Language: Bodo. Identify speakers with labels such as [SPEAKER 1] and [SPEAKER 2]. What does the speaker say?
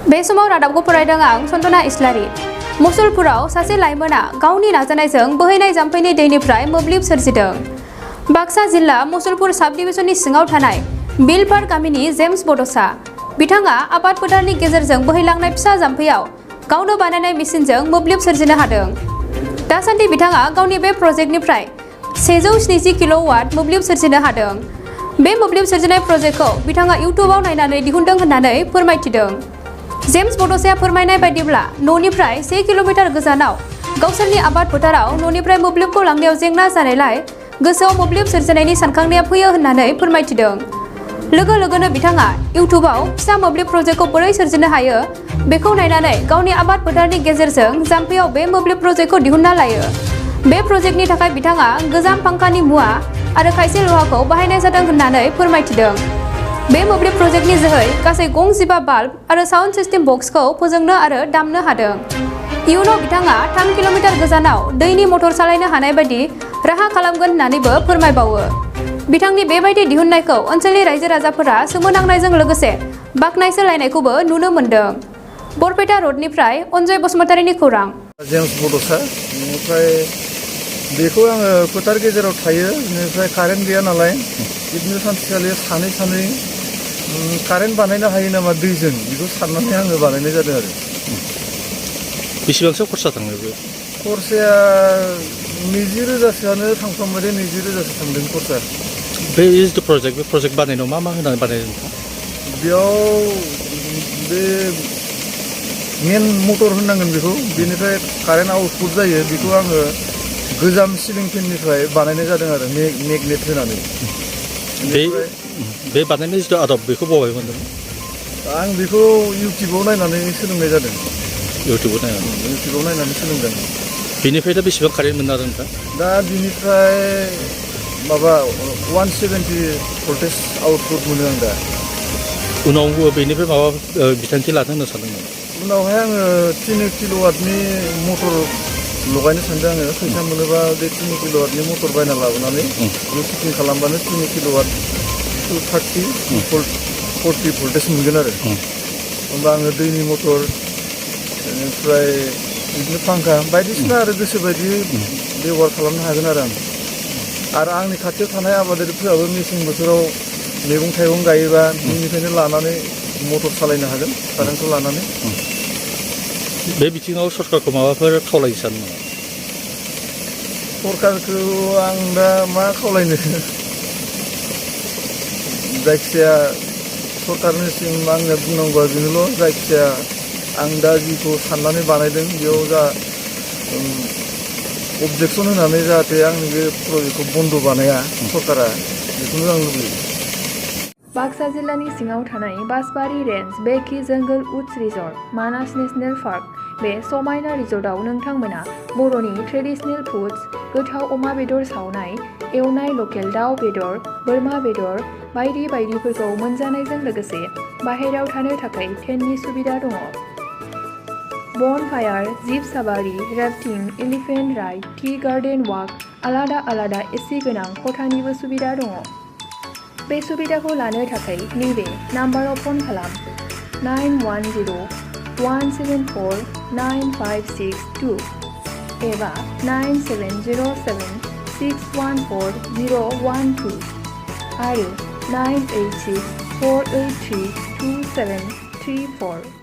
[SPEAKER 1] बे समाव रादाबखौ फरायदों आं सन्तना इस्लारि। मुसलपुराव सासे लाइमोना गावनि नाजानायजों बोहैनाय जाम्फैनि दैनिफ्राय मोब्लिब सोरजिदों। बाक्सा जिल्ला मुसलपुर साब डिभिजननि सिङाव थानाय बिलपार गामिनि जेम्स बड'सा। बिथाङा आबाद फोथारनि गेजेरजों बोहैलांनाय फिसा जाम्फैयाव गावनो बानायनाय मेसिनजों मोब्लिब सोरजिनो हादों। दासान्दि बिथाङा गावनि बे प्रजेक्टनिफ्राय 170 किल'वाट मोब्लिब सोरजिनो हादों। बे मोब्लिब सोरजिनाय प्रजेक्टखौ बिथाङा इउट्युबाव नायनानै दिहुनदों होननानै फोरमायथिदों। जेम्स बड'साया फोरमायनाय बायदिब्ला न'निफ्राय 1 किल'मिटार गोजानाव गावसोरनि आबाद फोथाराव न'निफ्राय मोब्लिबखौ लांनायाव जेंना जानायलाय गोसोआव मोब्लिब सोरजिनायनि सानखांनाया फैयो होननानै फोरमायथिदों। लोगो लोगोनो बिथाङा इउट्युबाव फिसा मोब्लिब प्रजेक्टखौ बोरै सोरजिनो हायो बेखौ नायनानै गावनि आबाद फोथारनि गेजेरजों जाम्फैयाव बे मोब्लिब प्रजेक्टखौ दिहुनना लायो। बे प्रजेक्टनि थाखाय बिथाङा गोजाम फांखानि मुवा आरो खायसे लहाखौ बाहायनाय जादों होननानै फोरमायथिदों। बे मोब्लिब प्रजेक्टनि जोहै गासै गं 15 बाल्ब आरो साउन्ड सिस्टेम बक्सखौ फोजोंनो आरो दामनो हादों। इयुनाव बिथाङा 3 किल'मिटार गोजानाव दैनि मटर सालायनो हानाय बायदि राहा खालामगोन होननानैबो फोरमायबावो। बिथांनि बेबायदि दिहुननायखौ ओनसोलनि रायजो राजाफोरा सोमोनांनायजों लोगोसे बाख्नायसोलायनायखौबो नुनो मोन्दों। बरपेटा रडनिफ्राय अनजय बसुमतारीनि खौरां।
[SPEAKER 2] जेम्स बड'सा बेनिफ्राय बेखौ आङो फोथार गेजेराव थायो। बेनिफ्राय कारेन्ट गैया नालाय बिदिनो सानसेखालि सानै कारेन्ट बानायनो हायो नामा दैजों बेखौ साननानै आङो बानायनाय जादों आरो।
[SPEAKER 3] बेसेबांसो खरसा थाङो बे?
[SPEAKER 2] खरसाया 20,000सोआनो थांफ्रामबाय दे, 20,000सो थांदों खरसा।
[SPEAKER 3] बे प्रजेक्ट बानायनायाव मा होनानै बानायदों नोंथां?
[SPEAKER 2] बेयाव बे मेन मटर होननांगोन बेखौ, बेनिफ्राय कारेन्ट आउटपुट जायो बेखौ आङो गोजाम सिलिं फेननिफ्राय बानायनाय जादों आरो मेगनेट होनानै।
[SPEAKER 3] बे बानायनाय जिथु आदब बेखौ बबेहाय मोनदों?
[SPEAKER 2] आं बेखौ इउटुबाव नायनानै सोलोंनाय जादों।
[SPEAKER 3] इउटुबाव
[SPEAKER 2] नायनानै सोलोंदों।
[SPEAKER 3] बेनिफ्राय दा बेसेबां कारेन्ट मोननो हादों नोंथां?
[SPEAKER 2] दा बिनिफ्राय माबा 170 भल्टेज आउटपुट मोनो आं दा।
[SPEAKER 3] उनाव बेनिफ्राय माबा बिथांखि लादों होनना सानदों नामा?
[SPEAKER 2] उनावहाय आङो 3 किल'वाटनि मटर लगायनो सानदों आङो। फैसा मोनोबा बे 3 किल'वाटनि मटर बायना लाबोनानै बेयाव फिटिं खालामबानो 3 किल'वाट 230 भल्टेज मोनगोन आरो। होमबा आङो दैनि मटर बेनिफ्राय बिदिनो फांखा बायदिसिना आरो गोसो बायदि बेबहार खालामनो हागोन आरो आंनि खाथियाव थानाय आबादारिफोराबो मेसें बोथोराव मैगं थाइगं गायोबा बेनिफ्रायनो लानानै मटर सालायनो हागोन कारेन्टखौ लानानै।
[SPEAKER 3] बे बिथिङाव सरकारखौ माबाफोर खावलायनो सानो नामा?
[SPEAKER 2] सरकारखौ आं दा मा खावलायनो, जायखिजाया सरकारनिसिम आंनो बुंनांगौआ बेनोल', जायखिजाया आं दा जिखौ साननानै बानायदों बेयाव जा अबजेक्सन होनानै जाहाथे आंनि बे प्रजेक्टखौ बन्द' बानाया सरकारा, बेखौनो आं लुबैयो।
[SPEAKER 1] बाक्सा जिल्लानि सिङाव थानाय बासबारि रेन्ज बेकि जंगल उड्स रिजर्ट मानास नेशनेल पार्क। बे समायना रिजर्टआव नोंथांमोना बर'नि ट्रेडिशनेल फुड्स, गोथाव अमा बेदर सावनाय, एवनाय लकेल दाउ बेदर, बोरमा बेदर बायदि बायदिफोरखौ मोनजानायजों लोगोसे बाहेरायाव थानो थाखाय टेन्टनि सुबिदा दङ। Bonfire, jeep safari, rafting, elephant ride, tea garden walk, आलादा आलादा एसि गोनां खथानिबो सुबिदा दङ। बे सुबिदाखौ लानो थाखाय नैबे नाम्बाराव फन खालाम 910-174-9562 एबा 9707-614-012 आरो 986-483-2734।